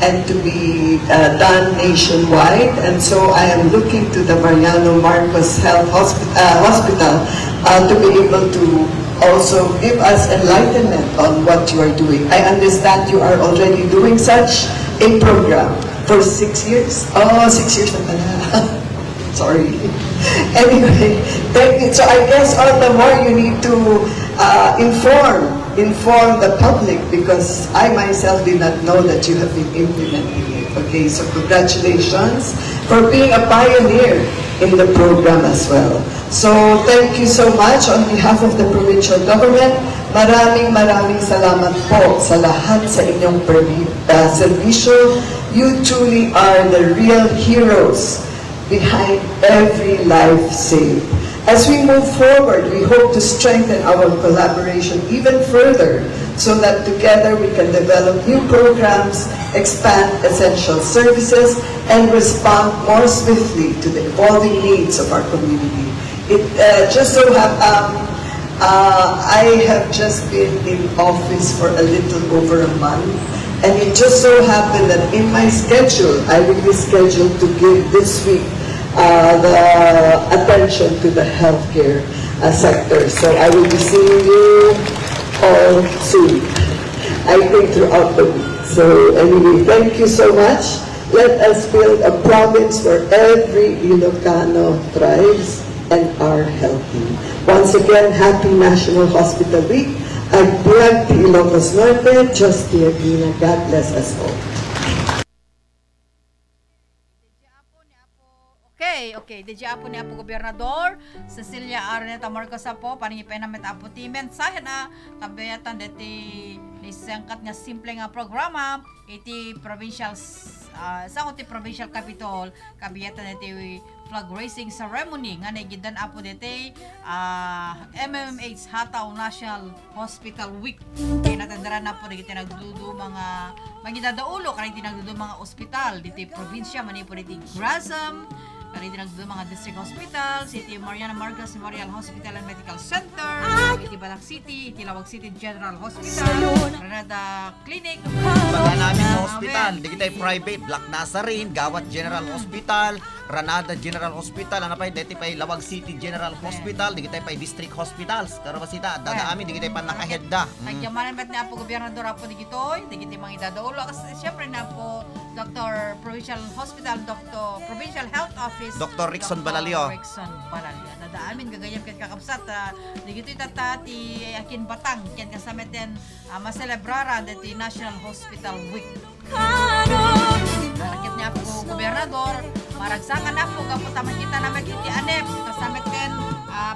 and to be done nationwide. And so I am looking to the Mariano Marcos Health Hospital to be able to also give us enlightenment on what you are doing. I understand you are already doing such a program for 6 years. Oh, 6 years na pala. Sorry. Anyway, so I guess all the more you need to inform the public, because I myself did not know that you have been implementing it. Okay, so congratulations for being a pioneer in the program as well. So thank you so much on behalf of the provincial government. Maraming salamat po sa lahat sa inyong servisyo. You truly are the real heroes behind every life saved. As we move forward, we hope to strengthen our collaboration even further so that together we can develop new programs, expand essential services, and respond more swiftly to the evolving needs of our community. It just so I have just been in office for a little over a month, and it just so happened that in my schedule, I will be scheduled to give this week the attention to the healthcare sector. So I will be seeing you all soon, I think throughout the week. So anyway, thank you so much. Let us build a province where every Ilocano thrives and are healthy. Once again, happy National Hospital Week. Agbulag ti Ilocos Norte, Diyos ti Agina. God bless us all. Okay, Okay. DJ Apo ni Apo Gobernador, Cecilia Araneta Marcos Apo, paningipay namin Apo ti mensahe na kabayatan deti isangkat nga simple nga programa iti provincial sa ti provincial capital kabayatan deti flag raising ceremony nga nagidan Apo deti MMH Hataw National Hospital Week. Kaya natandara na po diti nagdudu mga magidadaulo kanang tinagdudu mga ospital diti probinsya manipo diti Grasam, kanang tinagdudu mga district hospital, City Mariana Marcos Memorial Hospital and Medical Center, iti Balak City, iti Lawag City General Hospital, Granada Clinic, Baga namin sa hospital, di kita private, Black Nazarene, Gawat General Hospital, Granada General Hospital, ano pa dito pa Lawag City General Hospital, di kita pa District Hospitals, karo basita, dada amin di kita pa nakahedda. Nagyamanan bet na po gobernador Apo di gitoy, di kita mga idadaulo kasi syempre na po Dr. Provincial Hospital, Dr. Provincial Health Office, Dr. Rickson Balalio. Dada amin gagayam ket kakabsat, di gitoy tatati akin batang ken kasamet den maselebrara deti National Hospital Week. Nakit niya po gobernador, maragsakan na po kapag tamakita namin iti anep, kasamet ken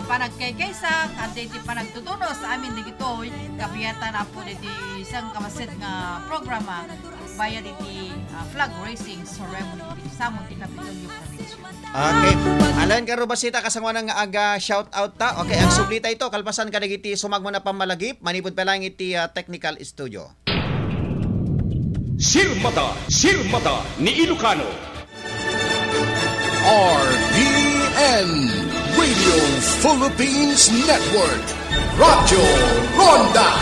panagkaykaysa, at iti panagtutuno sa amin digitoy, kabiyatan na po iti isang kamasit nga programa, bayad iti flag raising ceremony, sa Monte Capitolio Provincia. Okay. Alain karo basita kasangwa ng aga shout out ta. Okay, ang sublita ito kalpasan ka iti sumagmo na pamalagip, manipod pa lang iti technical studio. Sirmata ni Ilocano. RBN Radio Philippines Network, Radyo Ronda,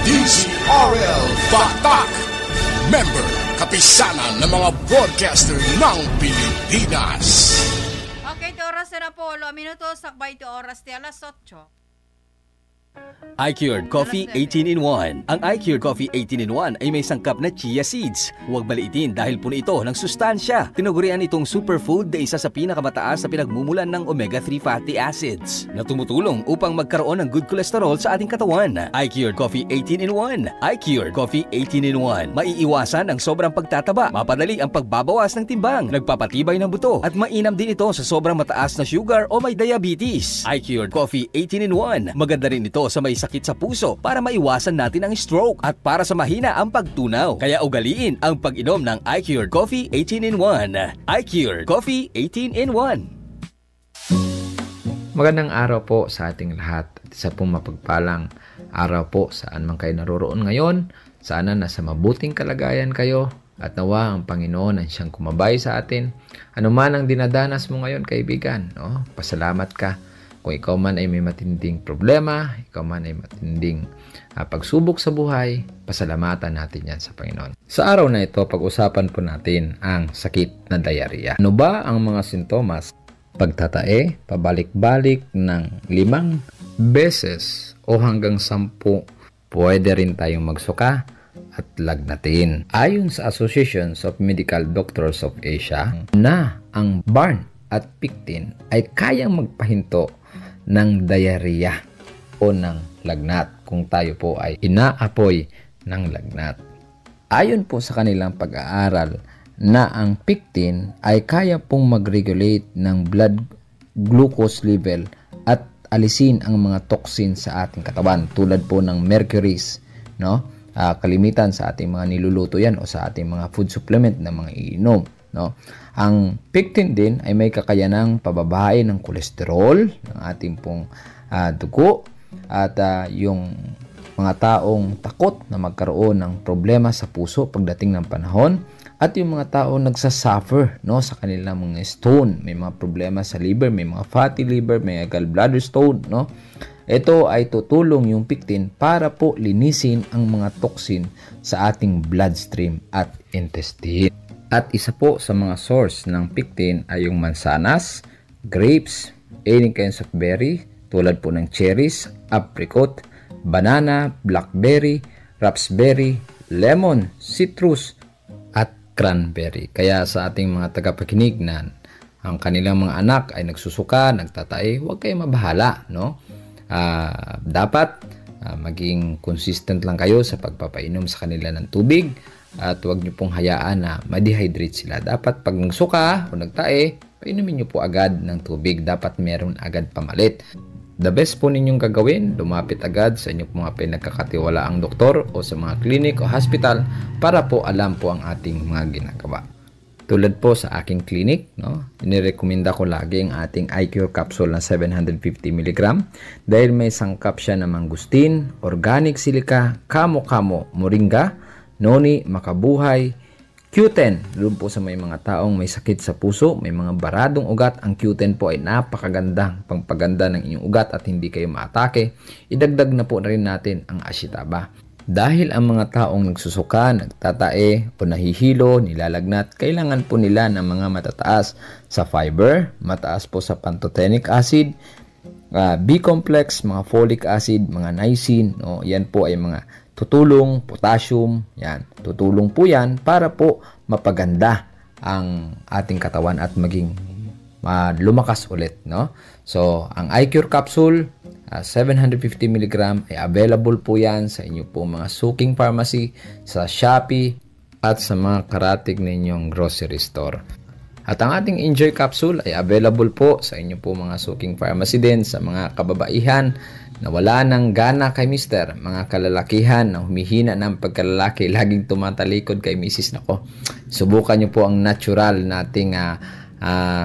DZRL Batak, member kapisanan ng mga broadcaster ng Pilipinas. Okay, ito oras na po, 8 minutos, sakbay ito oras di alas 8. iCured Coffee 18-in-1. Ang iCured Coffee 18-in-1 ay may sangkap na chia seeds. Huwag baliitin dahil puno ito ng sustansya. Tinagurian itong superfood na isa sa pinakamataas na pinagmumulan ng omega-3 fatty acids na tumutulong upang magkaroon ng good cholesterol sa ating katawan. iCured Coffee 18-in-1. iCured Coffee 18-in-1. Maiiwasan ang sobrang pagtataba, mapadali ang pagbabawas ng timbang, nagpapatibay ng buto, at mainam din ito sa sobrang mataas na sugar o may diabetes. iCured Coffee 18-in-1. Maganda rin ito sa may sakit sa puso para maiwasan natin ang stroke at para sa mahina ang pagtunaw. Kaya ugaliin ang pag-inom ng iCured Coffee 18-in-1. iCured Coffee 18-in-1. Magandang araw po sa ating lahat at isa pong mapagpalang araw po saan man kayo naroroon ngayon. Sana nasa mabuting kalagayan kayo at nawa ang Panginoon ang siyang kumabay sa atin. Ano man ang dinadanas mo ngayon, kaibigan, no? Pasalamat ka. Kung ikaw man ay may matinding problema, ikaw man ay matinding pagsubok sa buhay, pasalamatan natin yan sa Panginoon. Sa araw na ito, pag-usapan po natin ang sakit na diarrhea. Ano ba ang mga sintomas? Pagtatae, pabalik-balik ng 5 beses o hanggang 10. Pwede rin tayong magsuka at lagnatin. Ayon sa Associations of Medical Doctors of Asia, na ang burn at pectin ay kayang magpahinto ng diarrhea o ng lagnat kung tayo po ay inaapoy ng lagnat. Ayon po sa kanilang pag-aaral na ang pectin ay kaya pong mag-regulate ng blood glucose level at alisin ang mga toxin sa ating katawan tulad po ng mercuries, no? Kalimitan sa ating mga niluluto yan o sa ating mga food supplement na mga iinom, no? Ang pectin din ay may kakayanang pababain ng kolesterol ng ating pong dugo at yung mga taong takot na magkaroon ng problema sa puso pagdating ng panahon at yung mga taong nagsasuffer, no, sa kanilang mga stone, may mga problema sa liver, may mga fatty liver, may gallbladder stone, no? Ito ay tutulong yung pectin para po linisin ang mga toxin sa ating bloodstream at intestine. At isa po sa mga source ng pectin ay yung mansanas, grapes, any kinds of berry tulad po ng cherries, apricot, banana, blackberry, raspberry, lemon, citrus, at cranberry. Kaya sa ating mga tagapakinig na ang kanilang mga anak ay nagsusuka, nagtatae, huwag kayong mabahala, no? Dapat maging consistent lang kayo sa pagpapainom sa kanila ng tubig At huwag nyo pong hayaan na ma-dehydrate sila. Dapat pag nagsuka o nagtae, painumin nyo po agad ng tubig. Dapat meron agad pamalit. The best po ninyong gagawin, lumapit agad sa inyong mga pinagkakatiwalaang doktor o sa mga clinic o hospital para po alam po ang ating mga ginagawa. Tulad po sa aking clinic, inirekomenda ko lagi ang ating iCure capsule na 750 mg dahil may sangkap siya ng mangustin, organic silica, kamo-kamo, moringa, noni, makabuhay, Q10, doon po sa may mga taong may sakit sa puso, may mga baradong ugat, ang Q10 po ay napakagandang pangpaganda ng inyong ugat at hindi kayo maatake. Idagdag na po na rin natin ang Ashitaba. Dahil ang mga taong nagsusuka, nagtatae o nahihilo, nilalagnat, kailangan po nila ng mga matataas sa fiber, mataas po sa pantothenic acid, B-complex, mga folic acid, mga niacin, yan po ay mga tutulong, potassium, yan. Tutulong po yan para po mapaganda ang ating katawan at maging lumakas ulit, So, ang iCure capsule, 750 mg ay available po yan sa inyo po mga suking pharmacy, sa Shopee, at sa mga karatig ninyong grocery store. At ang ating Enjoy capsule ay available po sa inyo po mga suking pharmacy din sa mga kababaihan na wala ng gana kay mister, mga kalalakihan na humihina ng pagkalalaki, laging tumatalikod kay misis. Nako, subukan nyo po ang natural nating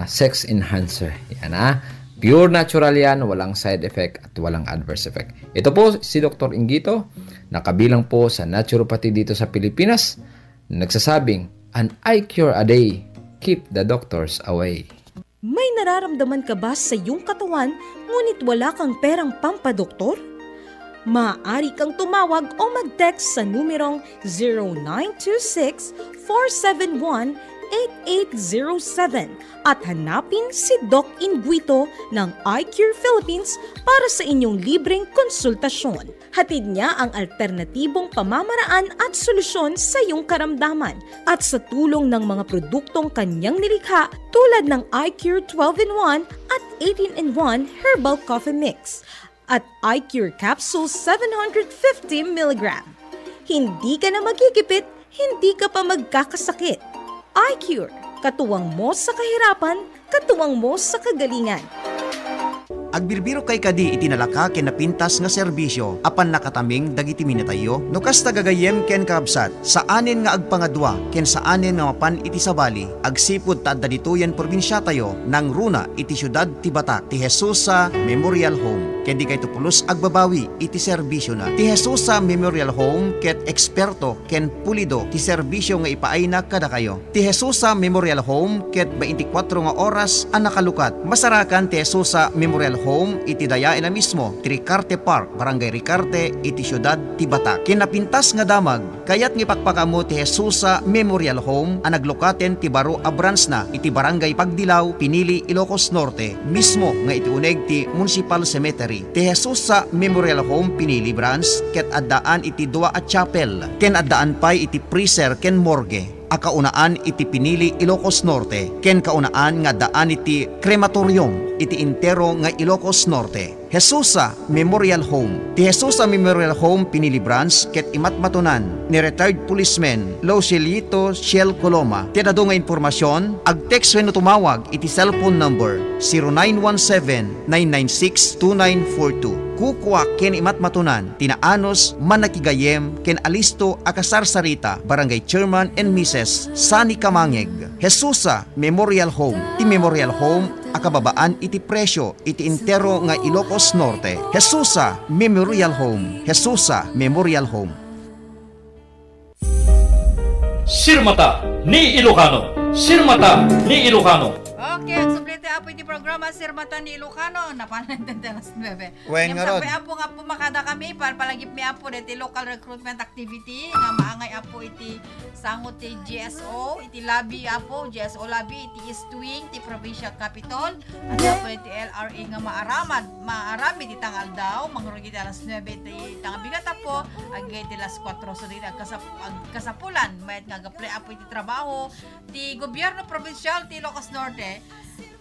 sex enhancer. Yan pure natural yan, walang side effect at walang adverse effect. Ito po si Dr. Ingito, nakabilang po sa naturopathy dito sa Pilipinas, nagsasabing, an iCure a day, keep the doctors away. May nararamdaman ka ba sa iyong katawan ngunit wala kang perang pampadoktor? Maaari kang tumawag o mag-text sa numerong 0926-471-8807 at hanapin si Doc Inguito ng iCure Philippines para sa inyong libreng konsultasyon. Hatid niya ang alternatibong pamamaraan at solusyon sa iyong karamdaman at sa tulong ng mga produktong kanyang nilikha tulad ng iCure 12-in-1 at 18-in-1 Herbal Coffee Mix at iCure Capsule 750 mg. Hindi ka na magigipit, hindi ka pa magkakasakit. iCure, katuwang mo sa kahirapan, katuwang mo sa kagalingan. Agbirbiro kay kadi itinalaka ken napintas nga serbisyo apan nakataming dagiti minatayo no kas tagagayem ken kabsat sa anin nga agpangadwa ken sa anin nga mapan iti sabali agsipud ta adda ditoyen probinsya tayo nang runa iti syudad ti Batak ti Jesus sa Memorial Home ken di kay tupulos agbabawi iti serbisyo na ti Jesus sa Memorial Home ket eksperto ken pulido ti serbisyo nga ipaayna kada kayo ti Jesus sa Memorial Home ket 24 nga oras ang nakalukat masarakan ti Jesus sa Memorial Home iti dayain na mismo ti Ricarte Park, Barangay Ricarte, iti syudad ti Batak. Kinapintas nga damag, kayat ngipakpakamo ti Jesus sa Memorial Home ang naglokaten ti baro a branch na iti Barangay Pagdilaw, Pinili, Ilocos Norte, mismo nga iti uneg ti Municipal Cemetery. Ti Jesus sa Memorial Home Pinili branch ket addaan iti dua a chapel, ken addaan pay iti freezer ken morgue. Akaunaan iti Pinili, Ilocos Norte, ken kaunaan nga daan iti krematorium iti Intero nga Ilocos Norte. Jesus sa Memorial Home. Ti Jesus sa Memorial Home Pinili branch ket imatmatunan ni retired policeman Lauselito Shell Coloma. Ti dado nga informasyon, ag-text wenno tumawag iti cellphone number 0917-996-2942. Kukwa ken imatmatunan tinaanos manakigayem ken alisto akasarsarita Barangay Chairman and Mrs. Sani Kamangeg. Jesus sa Memorial Home. Ti Memorial Home akababaan iti presyo iti Intero nga Ilocos Norte. Jesus sa Memorial Home. Jesus sa Memorial Home. Sirmata ni Ilocano. Sirmata ni Ilocano. Okay, ang suplente apo iti programa Sirmata ni Ilocano napanantan alas 9. Wen nga rod. Apo nga po makada kami palagip mi apo iti local recruitment activity nga maangay apo iti sangot ti GSO, iti lobby apo, GSO lobby iti East Wing ti Provincial Capitol at apo iti LRA nga maarami ti tangal daw mangrugi ti alas 9 iti tangabigat apo agay ti alas 4 so dito agkasapulan mayat nga gaplay apo iti trabaho ti gobyerno provincial ti Ilocos Norte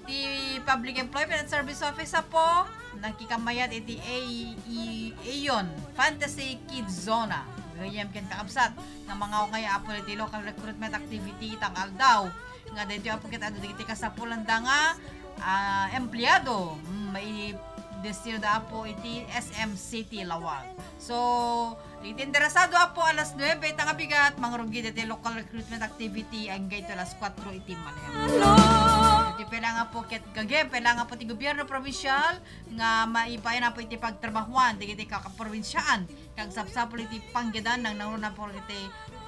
ti Public Employment and Service Office po nagkikamayat iti Aeon Fantasy Kids Zona Gayem ken kaabsat nga mga kaya apo iti local recruitment activity tang aldaw nga dito apo ket adu digiti kasapulan da nga empleyado may destino da apo iti SM City Lawag. So iti interesado apo alas 9 tanga bigat mangrugi diti local recruitment activity ang gayto alas 4 iti manem. Iti pela nga po ket gage pela nga po ti gobyerno provincial nga maipayan na po iti pagtrabahuan digiti kakaprobinsyaan kag sapsapol iti panggedan nang naruna po iti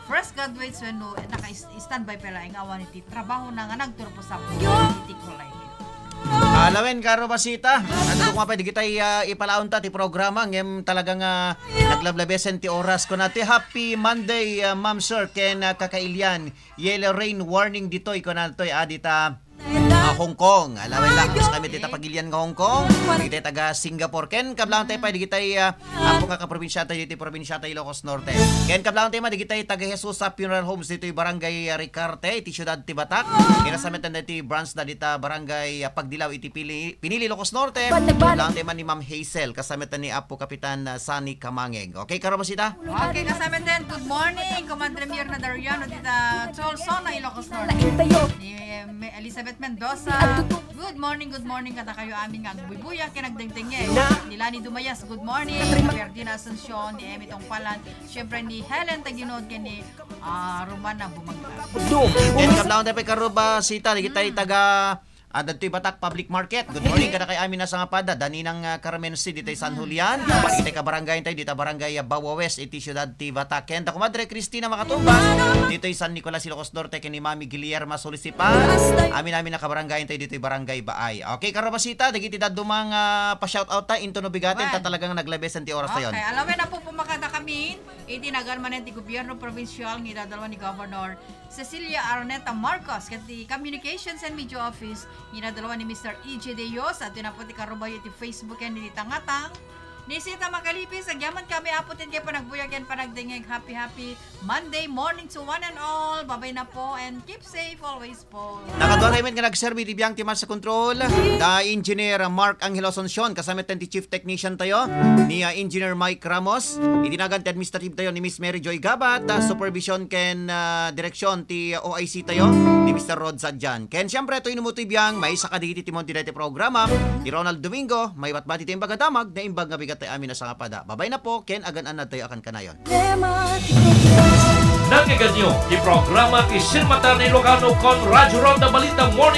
fresh graduates when naka-standby pela ang awan iti trabaho na nga nagturpo sa iti kulay. Alawen karo basita. Ano kung mapay kita ipalaon ta ti programa ngem talagang naglablabesen ti oras ko nati. Happy Monday Ma'am Sir ken kakailian. Yellow rain warning ditoy ko natoy adita Hong Kong. Alawen lang sa kami tita pagilian nga Hong Kong. Kita taga Singapore ken kablang tay pa digitay ako nga kaprobinsya tayo dito probinsya tayo Ilocos Norte. Ken kablang tay digitay taga Jesus sa Funeral Homes dito barangay Ricarte iti syudad ti Batak. Kinasamet na iti branch na dita barangay Pagdilaw iti Pinili Ilocos Norte. Kablang tay ni Ma'am Hazel kasamet ni Apo Kapitan Sunny Kamangeng. Okay karo basita? Okay kasamet din. Good morning Commander Mir Nadariano dita Cholsona Ilocos Norte. Ni Elizabeth Mendoza. Good morning kata kayo amin nga bubuya kinagdengdenge. Nila ni Dumayas, good morning. Ferdinand Asuncion, ni Emi Tongpalan, syempre ni Helen Taginod ken ni Romana Bumangga. Ken kablaon tayo karuba sita kita taga Adto Batak Public Market. Good morning kada kay amin na sa ngapada daninang Carmen City dito San Julian. Kita ka barangay tayo dito barangay Bawa West iti syudad ti Batak. Ken ta kumadre Cristina Makatumbas dito San Nicolas Ilocos Norte ken ni Mami Guillermo Solisipan. Amin na ka barangay tayo dito barangay Baay. Okay karo basita dagiti dadumang pa-shout out ta into no bigaten ta talagang naglabesan ti oras tayon. Okay, alawen na po pumakada kami itinagal man ti gobyerno provincial ni dadalwa ni Governor Cecilia Araneta Marcos ket ti Communications and Media Office ginadalawa ni Mr. E.J. Deos at tinaputi karubayo iti Facebook yan ni Tangatang ni Sita Makalipis agyaman kami aputin kaya panagbuyak yan panagdingeg happy Monday morning to one and all. Babay na po and keep safe always po. Nakadwa nga nagserbi ti biyang timan sa control da Engineer Mark Angelo Asuncion kasamit ti Chief Technician tayo ni Engineer Mike Ramos itinagan ti Administrative tayo ni Miss Mary Joy Gabat Supervision ken Direksyon ti OIC tayo ni Mr. Rod Sadjan ken siyempre ito inumuti biyang may sakaditi ti Monti dati programa ni Ronald Domingo may batbati ti imbagadamag na imbag nga bigat tayo amin na sa ngapada. Babay na po ken agan-an tayo akan kanayon. Nangiganyo, di programa ti Sirmata ni Ilocano con Radyo Ronda Balita Morning